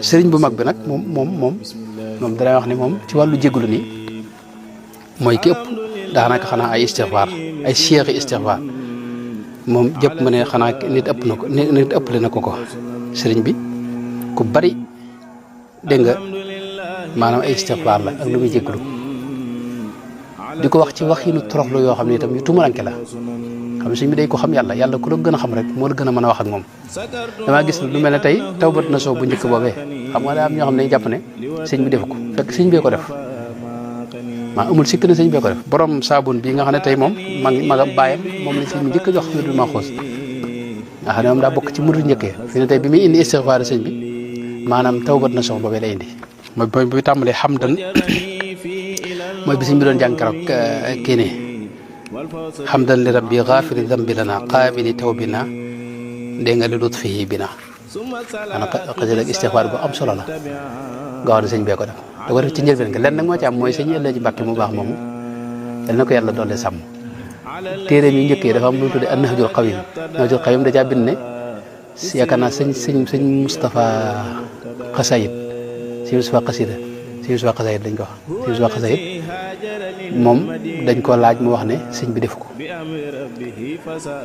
sëriñ bu mag bi nag moom danay wax ne moom ci wàllu jégalu nii mooy ki ëpp daanaka xanaa ay istixfaar ay cheikh istixfaar moom jëpp ma ne xanaa nit ëppale na ko sëriñ bi ku bari dégg nga maanaam ay istixfaar la ak lu muy jégalu di ko wax ci waxinu toroxlu yoo xam ne itam yu tumuranke la xam ne sëñ bi day ko xam yàlla ku la gën a xam rek moo la gën a mën a wax ak moom damaa gis lu mel ne tey tawbat na soo bu njëkk boobee xam nga daa am ñoo xam ne dañu jàpp ne sëñ bi defu ko fekk sëñ bee ko def maa amul sikk ne sëñ bee ko def borom saabun bii nga xam ne tey moom maga bàyyam moom la sëñ bi njëkk a jox wirdul Maxuus nga xam ne moom daa bokk ci murid njëkkee fi ne tey bi muy indi istixfaar sëñ bi maanaam tawbat na soo boobee la indi mooy bi tàmbalee xamdan mooy bi sëñ bi doon jàng keroog kii ne xamdan li rabbi gaafiri dambi lana qaabili tawbina dégg nga li lutfihi bina maanaam xasida ak istixfaar bu am solo la nga wax ne sëñ bee ko def da ko def ci njëlbeen nga lenn nag moo ci am mooy sëñ Ëllëg ji Mbàkke mu baax moomu yal na ko yàlla doole sàmm téere mi njëkkee dafa am lu mu tuddee an nahjul qawim nahjul qawim da caa bind ne yaakaar naa sëñ Moustapha Xasayid sëñ Moustapha Xasida sëñ Moustapha Xasayid dañ ko wax sëñ Moustapha Xasayid moom dañ ko laaj mu wax ne sëñ bi def ko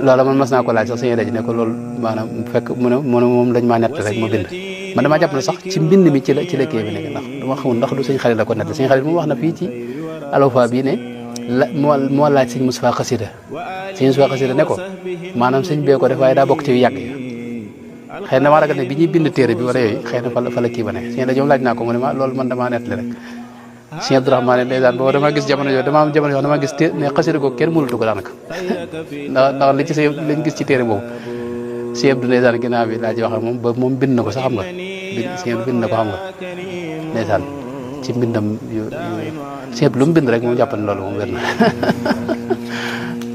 loola man mas naa ko laaj sax sëñ Ëllëg ji ne ko loolu maanaam fekk mu ne moom dañ maa nett rek ma bind man damaa jàpp ne sax ci mbind mi ci la kii bi nekk ndax dama xamul ndax du sëñ Xalil la ko nett sëñ Xalil moom wax na fii ci Alwafa bii ne moo laaj sëñ Moustapha Xasida sëñ Moustapha Xasida ne ko maanaam sëñ bee ko def waaye daa bokk ci yu yàgg yi xëy na damaa ragal ne bi ñuy bind téere bi wala yooyu xëy na fa la kii ba nekk sëñ Ëllëg laaj naa ko mu ne ma loolu man damaa nettali rek sëñ Abdourahmane ndeysaan boobu damaa gis jamono yooyu damaa gis ne xasida ko kenn mënatu ko daanaka ndax liñ gis ci téere boobu sëñ Abdou ndeysaan ginnaaw bi laa ci wax ak moom ba moom bind na ko sax xam nga sëñ Abdou bind na ko xam nga ndeysaan ci mbindam yu sëñ Abdou lu mu bind rek moom jàpp ne loolu moom wér na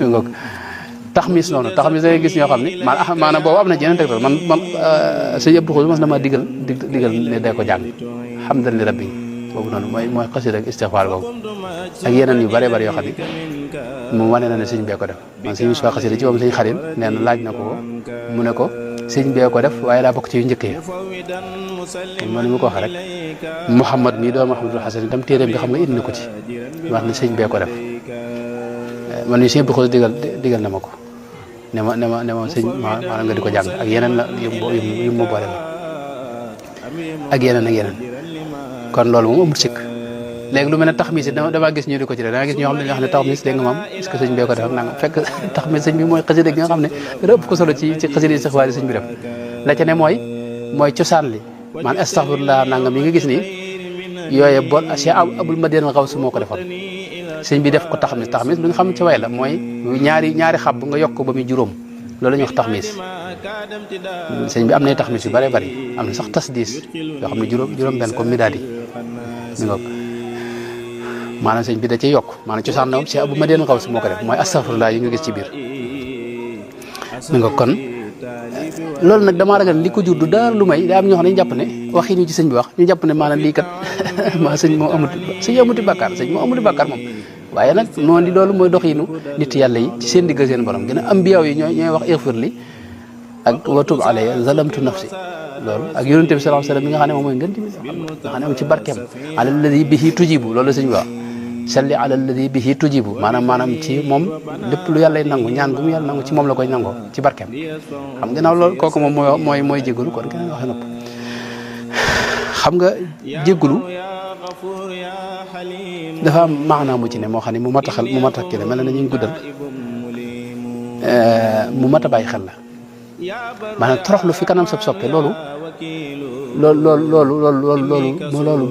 ngoog taxmis noonu taxmis da ngay gis ñoo xam ne maanaam boobu am na jeneen tegtal man sëñ Abdou Khoudous mas na maa digal ne day ko jàng hamdan li rabbi boobu noonu mooy xasida ak istixfaar boobu ak yeneen yu bëree bëri yoo xam ne moom wane na ne sëñ bee ko def man sëñ Moustapha xasida ci moom sëñ Xalil nee na laaj na ko mu ne ko sëñ bee ko def waaye daa bokk ci yu njëkk yi man ni ma ko waxee rek Mouhamad mii doon Mouhamadul Hasan itam téeréem bi xam nga indi na ko ci wax ne sëñ bee ko def man mii sëñ bi xool digal na ma ko ne ma sëñ maanaam nga di ko jàng ak yeneen la yu mu boole la ak yeneen kon loolu moom amul sikk léegi lu mel ne taxmis it damaa gis ñu di ko ci def damaa gis ñoo xam ne dañoo xam ne taxmis dégg nga moom est-ce que sëñ bee ko def nanga fekk taxmis sëñ bi mooy xasida gi nga xam ne dara ëpp ko solo ci xasida istixfaar sëñ bi def la ca ne mooy cosaan li man astaxfirullah nangam yi nga gis nii yooye bon Cheikh Abul Madina Xaws moo ko defoon sëñ bi def ko taxmis lu nga xam ci way la mooy ñaari xab nga yokk ba muy juróom loolu la ñuy wax taxmis sëñ bi am na taxmis yu bëree bëri am na sax tasdiis yoo xam ne juróom benn comme mi daal di mi ngoog maanaam sëñ bi da ciy yokk maanaam cosaan na moom Cheikh Abou Madina Xaws moo ko def mooy astaghfirullah yi nga gis ci biir mi ngoog kon loolu nag damaa ragal li ko jur du dara lu may daa am ñoo xam ne ñu jàpp ne wax yi ñu ci sëñ bi wax ñu jàpp ne maanaam lii kat maa sëñ moo amuti bàkkaar moom waaye nag noonu di loolu mooy doxiinu nit yàlla yi ci seen digg seen borom gën a ambiyaaw yi ñooy wax ixfir li ak wa tub alayya zalamtu nafsi loolu ak yonente bi sallallahu alayhi wasallam mi nga xam ne moom mooy ngën di nga xam ne am ci barkeem ala alladi bihi tujibu loolu la sëñ bi wax salli ala alladi bihi tujibu maanaam ci moom lépp lu yàlla nangu ñaan gu mu yàlla nangu ci moom la koy nangoo ci barkeem xam nga naaw loolu kooku moom mooy jégalu kon keneen waxe nopp xam nga jégalu dafa am maanaam mu ci ne moo xam ne mu mat a kii la mel na ñuy guddal mu mat a bàyyi xel la maanaam toroxlu fi kanam sab soppe loolu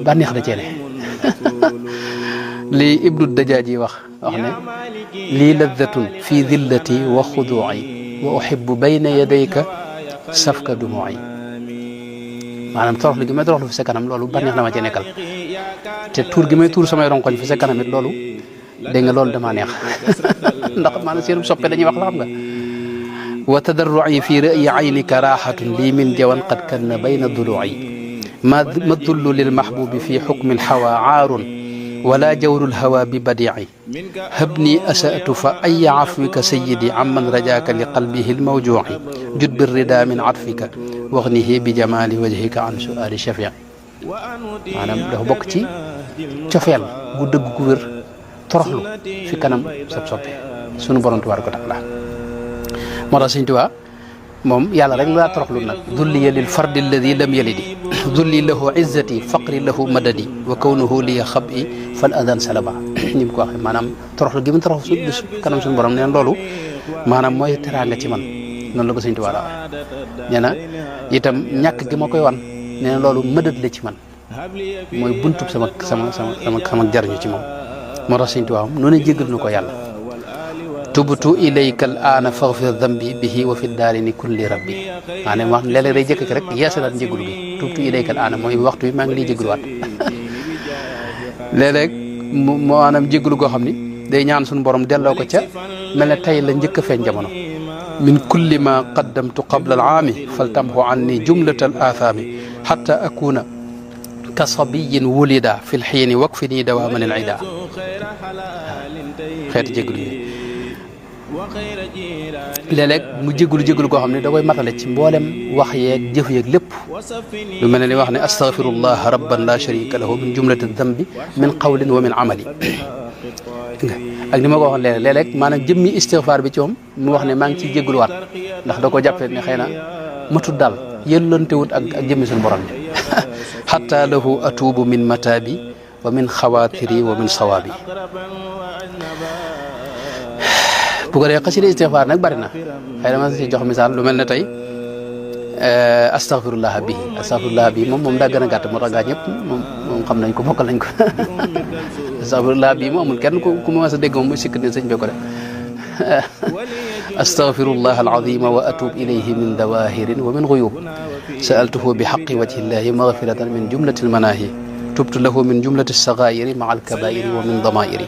bànneex da cee ne lii Ibnu Dajaaji wax ne lii laddatun fi dillati wa xuduuci wa uhibbu bayna yadayka safka dumuuci maanaam toroxlu gi may toroxlu fi sa kanam loolu bànneex dama cee nekkal te tuur gi may tuur samay ronkoñ fi sa kanam it loolu dégg nga loolu damaa neex ndax maanaam seen soppe dañuy wax la xam nga wa tadarruci fi ra'yi aynika raaxatun lii min jawan qad kanna bayna duluuci ma dullu lil mahbubi fi xukmi lxawa caarun ولا جور الهوى ببديعي هبني أسأت فأي عفوك سيدي عمن رجاك لقلبه الموجوع جد بالردى من عطفك واغنه بجمال وجهك عن سؤال شفيع maanaam dafa bokk ci cofeel gu dëgg gu wér toroxlu fi kanam sab soppe sunu borom tabaaraka wa taala moo tax Sëñ Tuubaa moom yàlla rek laa toroxlu nag dulliya lil fardi alladi lam yalidi dulli lahu izzati faqri lahu madadi wa kawnuhu liya xabi fal adan salaba ni mu ko waxee maanaam toroxlu gi mu toroxlu su kanam suñu borom neen loolu maanaam mooy teraanga ci man noonu la ko Sëñ Tuubaa la waxee nee na itam ñàkk gi ma koy wan nee na loolu mëdët la ci man mooy buntub sama jariñu ci moom moo tax Sëñ Tuubaa noonu jéggal na ko yàlla tubtu ilayka al aana faghfir dambi bihi wa fi daarini kulli rabbi maanaam wax léeg-léeg day jëkk rek yeesalaat njéggalu gi tubtu ilayka al aana mooy waxtu bi maa ngi liy jéggaluwaat léeg-léeg maanaam jéggalu goo xam ni day ñaan suñu borom delloo ko ca mel ne tey la njëkk a feeñ jamono min kulli ma qaddamtu qabla al aami faltamhu anni jumlata al aathaami hatta akuna ka sabiyin wulida fi l xiini wakfini dawaaman al ida xeeti jéggalu yi léeg-léeg mu jégalu goo xam ne da koy matale ci mboolem wax yeeg jëf yeeg lépp lu mel ne li wax ne astaghfirullah rabban la sharika lahu min jumlati dambi min qawlin wa min amali ak ni ma ko waxoon léeg-léeg maanaam jëmmi istighfar bi ci moom mu wax ne maa ngi ciy jégaluwaat ndax da ko jàppee ne xëy na matut daal yëllantewut ak jëmmi suñu borom bi hatta lahu atuubu min matabi wa min xawaatiri wa min sawaabi bu ko dee xasida istighfar nag bari na xëy na ma si jox misaal lu mel ne tey astaghfirullah bii moom daa gën a gàtt moo tax gaa ñëpp moom xam nañ ko mokkal nañ ko astaghfirullah bii moom amul kenn ku ma mas a dégg moom muy sikk ne sëñ bi ko def astaghfirullah alazima wa atub ilayhi min dawahirin wa min ghuyub sa'altuhu bi haqqi wajhillahi maghfiratan min jumlati almanahi tubtu lahu min jumlati alsaghairi maa alkabairi wa min damairi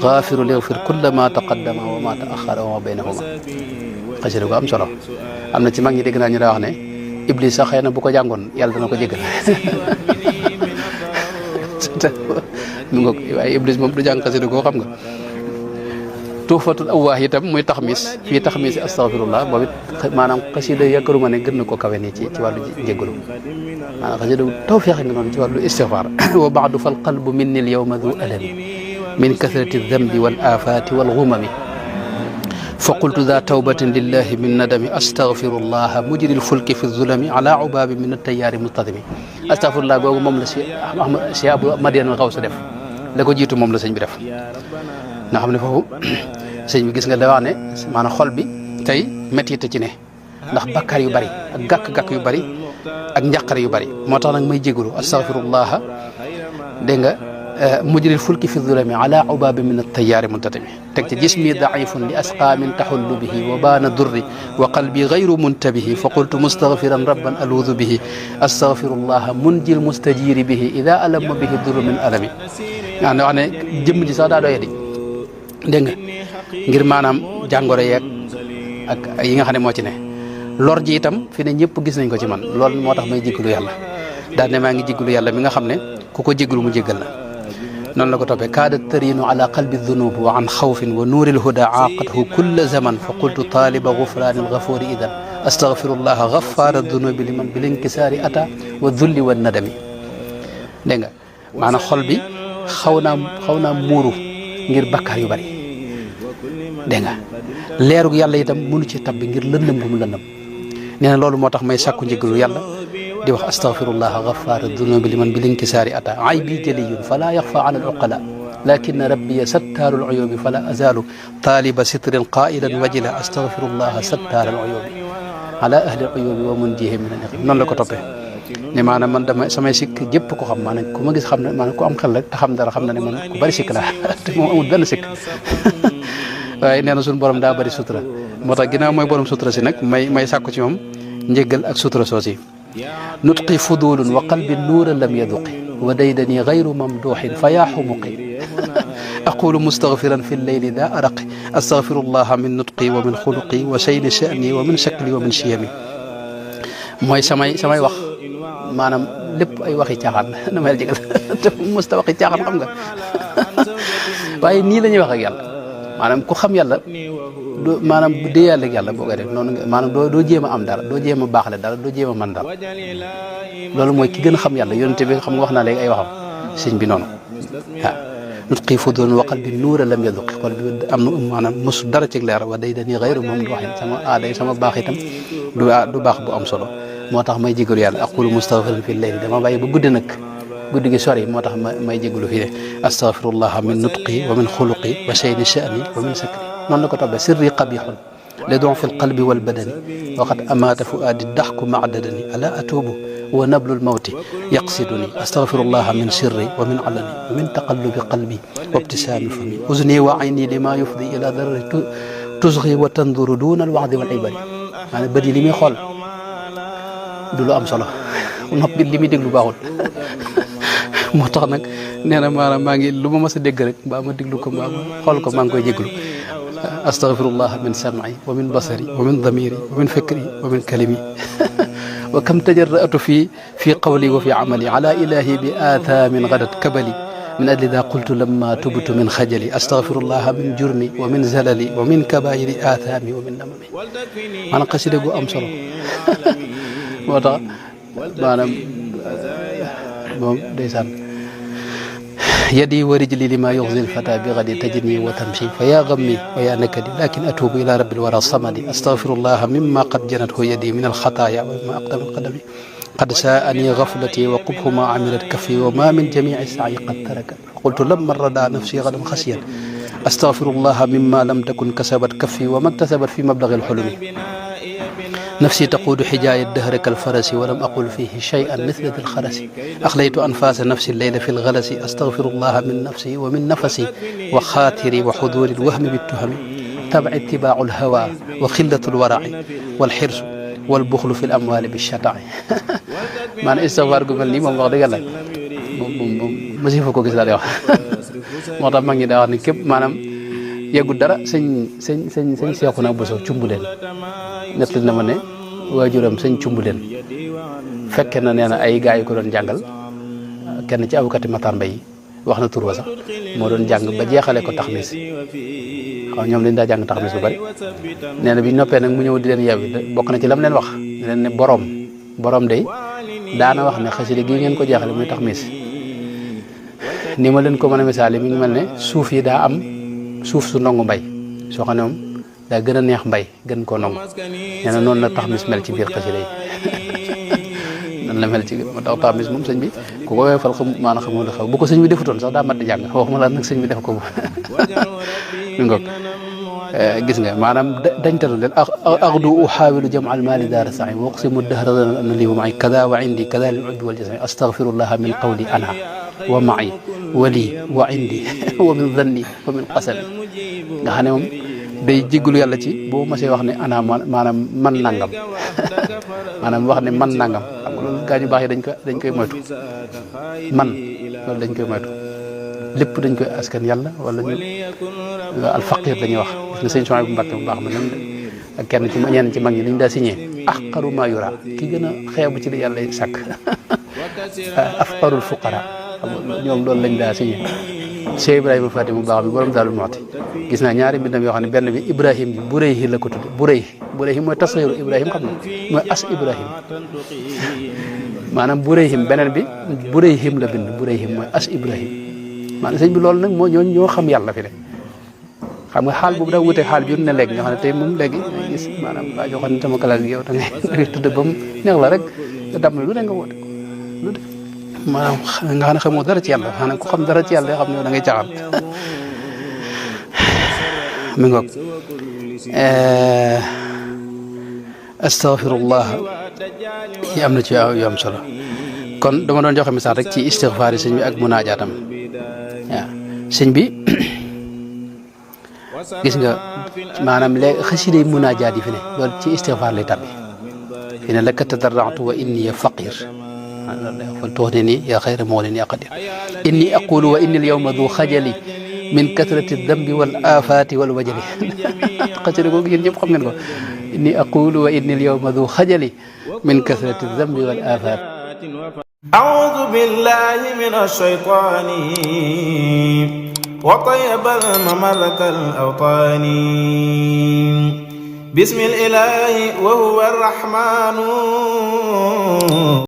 gaafiru lighfir kulla ma taqaddama wa ma taaxara wa ma baynahuma xasida ko am solo am na ci mag ñi dégg naa ñu daa wax ne Iblis sax xëy na bu ko jàngoon yàlla dana ko jégal mu nga waaye Iblis moom du jàng xasida koo xam nga tuufatul awwaax itam muy taxmis fii taxmis astaghfirullah boobu it maanaam xasida yaakaaruma ne gën na ko kawe nii ci wàllu jégalu maanaam xasida taw feexe nga noonu ci wàllu istighfar wa baadu fal qalbu minni al yawma du alami min kathrati dambi wal afaati wal ghumami fa qultu daa tawbatin lillahi min nadami astaghfirullaha mujri lfulki fi zulami ala ubabi min attayaari mustadimi astaghfirullah googu moom la si abu madian al xaws def la ko jiitu moom la sëñ bi def nga xam ne foofu sëñ bi gis nga da wax ne maanaam xol bi tey métti ci ne ndax bakkaar yu bari ak gàkk-gàkk yu bari ak njàqare yu bari moo tax nag may jégalu astaghfirullaha dégg nga mujril fulki fi zulami ala ubabi min attayaari muntatimi teg ci jismi daifun li asqaamin taxullu bihi wa baana durri wa qalbi gayru muntabihi fa qultu mustaghfiran rabban aluudu bihi astaghfirullaha munjil mustajiri bihi ida alama bihi durru min alami nga wax ne jëmm ji sax daa doye di dégg nga ngir maanaam jàngoro yeeg ak yi nga xam ne moo ci ne lor ji itam fi ne ñëpp gis nañ ko ci man loolu moo tax may jégalu yàlla daal ne maa ngi jégalu yàlla mi nga xam ne ku ko jégalu mu jégal la noonu la ko toppee kaada tarinu ala qalbi dunub wa an xawfin wa nuuril huda aaqathu kulla zaman fa qultu taaliba gufraani algafuri idan astaghfirullaha gafaara dunubi liman bil inkisaari ata wa dulli wa nadami dégg nga maanaam xol bi xaw naa muuru ngir bakkaar yu bari dégg nga leerug yàlla itam mënu ci tabbi ngir lëndëm gu mu lëndëm nee na loolu moo tax may sàkku njëgalu yàlla di wax astaghfirullaha gafaara dunubi liman bil inkisaari ata aybi jaliyun fala yaxfa ala al uqala lakin rabbiya sattaaru al uyubi fala azalu taaliba sitrin qailan wajila astaghfirullaha sattaar al uyubi ala ahli al uyubi wa munjihi min al noonu la ko toppee ne maanaam man dama samay sikk jëpp ko xam maanaam ku ma gis xam ne maanaam ku am xel rek te xam dara xam na ne man ku bari sikk la te moom amul benn sikk waaye nee na suñu borom daa bari sutura moo tax ginnaaw mooy borom sutura si nag may sàkku ci moom njéggal ak sutura soosi nutqi fudulun wa qalbi nuura lam yaduqi wa daydani gayru mamduxin fa yaa xumuqi aqulu mustaghfiran fi lleyli daa araqi astaghfirullaha min nutqi wa min xuluqi wa sayni sha'ni wa min shakli wa min shiyami mooy samay wax maanaam lépp ay waxi caaxaan na may jégal te musta waxi caaxaan xam nga waaye nii la ñuy wax ak yàlla maanaam ku xam yàlla doo maanaam bu dee yàlla ak yàlla boo koy def noonu maanaam doo jéem a am dara doo jéem a baaxle dara doo jéem a mën dara loolu mooy ki gën a xam yàlla yonente bi xam nga wax naa léegi ay waxam sëñ bi noonu waaw nutqi fudulan wa qalbi nuura lam yaduqi xol bi am na maanaam mosu dara ci leer wa day dani xayru moom du waxin sama aaday sama baax itam du baax bu am solo moo tax may jégalu yàlla aqulu mustaghfiran fi layli dama bàyyi ba guddi nag guddi gi sori moo tax may jégalu fii ne astaghfirullah min nutqi wa min xuluqi wa shayni sha'ni wa min sakri noonu la ko toppee sirri qabixun li don fi lqalbi walbadani waqad amaata fuaadi daxku macdadani ala atuubu wa nablu lmawti yaqsiduni astaghfirullah min sirri wa min alani wa min taqallubi qalbi wa ibtisaami fami uzni wa ayni lima yufdi ila darari tusgi wa tanduru duna alwaxdi walibari maanaam bët yi li muy xool du lu am solo nopp bi li muy déglu baaxul moo tax nag nee na maanaam maa ngi lu ma mës a dégg rek mbaa ma déglu ko mbaa ma xool ko maa ngi koy jéglu astaghfirullah min sam'i wa min basari wa min damiri wa min fikri wa min kalimi wa kam tajarra'tu fi qawli wa fi amali ala ilahi bi aathamin gadat kabali min ajli daa qultu lamma tubtu min xajali astaghfirullah min jurmi wa min zalali wa min kabairi aathami wa min namami maanaam xasida gu am solo moo tax maanaam moom ndeysaan yadi wa rijli lima yuxzi lfata bi gadi tajni wa tamshi fa yaa gammi wa yaa nakadi lakin atubu ila rabbil wara samadi astaghfirullaha mimma qad janathu yadi min alxataaya wa mimma aqdamu qadami qad saani gaflati wa qubhu ma amilat kaffi wa ma min jamici saayi qad taraka qultu lamma rada nafsi gadan xasiyan astaghfirullaha mimma lam takun kasabat kaffi wa ma iktasabat fi mablagi alxulumi نفسي تقود حجاي الدهر كالفرس ولم أقل فيه شيئا مثل ذي الخرس أخليت أنفاس نفسي الليل في الغلس أستغفر الله من نفسي ومن نفسي وخاطري وحضور الوهم بالتهم تبع اتباع الهوى وخلة الورع والحرص والبخل في الأموال بالشتع معنى استغفار قبل لي moom wax dëgg yàlla moom masifa ko gis daal di wax moo tax mag ñi daa wax ni képp maanaam yeggu dara sëñ Seexuna Buso cumbuleen nettali na ma ne waajuram sëñ cumbuleen fekke na nee na ay gaa yu ko doon jàngal kenn ci awukati Matar Mbay wax na tur wa sax moo doon jàng ba jeexale ko taxmis xaw ñoom lañ daa jàng taxmis bu bari nee na bi noppee nag mu ñëw di leen yeewi bokk na ci lam leen wax leen ne borom day daana wax ne xasida gi ngeen ko jeexale muy taxmis ni ma leen ko mën a misaale mi ngi mel ne suuf yi daa am suuf su ndongu mbay soo xam ne moom daa gën a neex mbay gën koo ndongu nee na noonu la taxmis mel ci biir xasida yi noonu la mel ci moo tax taxmis moom sëñ bi ku ko weefal xam maanaam xamul xaw bu ko sëñ bi defutoon sax daa mat di jàng waxuma la nag sëñ bi def ko mi ngoog gis nga maanaam dañtalu leen axdu uxaawilu jam al mali daara saxi wa uqsimu dahra ana li wa maay kada wa indi kada lil ujbi wal jasami astaghfirullaha min qawli ana wa maay wali wa indi wa min zanni wa min qasami nga xam ne moom day jéggalu yàlla ci boo masee wax ne ana maanaam man nangam maanaam wax ne man nangam xam nga loolu gaa ñu baax yi dañ koy moytu man loolu dañ koy moytu lépp dañ koy askan yàlla wala ñu alfaqir dañuy wax gis nga sëñ Souhaïbou bu Mbàkke bu baax ma nem ak kenn ci ñenn ci mag ñi dañu daa signé ahqaru ma yura ki gën a xeebu ci li yàlla sàkk afqarul fuqara ñoom loolu lañ daa signé Cheikh Ibrahima Fati mu baax bi borom Daaru Muxti gis naa ñaari mbindam yoo xam ne benn bi Ibrahim bi Burayhi la ko tudd Burayhi mooy tasxiiru Ibrahim xam na mooy as Ibrahim maanaam Burayhim beneen bi Burayhim la bind Burayhim mooy as Ibrahim maanaam sëñ bi loolu nag moo ñoo xam yàlla fi de xam nga xaal boobu daa wute xaal bi ne léegi nga xam ne tey moom léegi gis maanaam waa joo xam ne sama classe gi yow da ngay tudd ba mu neex la rek nga dam lu ne nga woote lu de maanaam nga xam ne xamoo dara ci yàlla maanaam ku xam dara ci yàlla xam ne da ngay caxal mi ngoog astaghfirullah yi am na ci yu am solo kon dama doon joxe misaal rek ci istighfaar yi sëñ bi ak munaajaatam waaw sëñ bi gis nga maanaam léegi xasida yi munaajaat yi fi ne loolu ci istighfaar lay tabbi fi ne laka tadarra'tu wa inni faqir فلتغنني يا خير مغن يا قدير إني أقول وإني اليوم ذو خجلي من كثرة الذنب والآفات والوجل إني أقول وإني اليوم ذو خجلي من كثرة الذنب والآفات أعوذ بالله من الشيطان وطيب الممر كالأوطان بسم الإله وهو الرحمن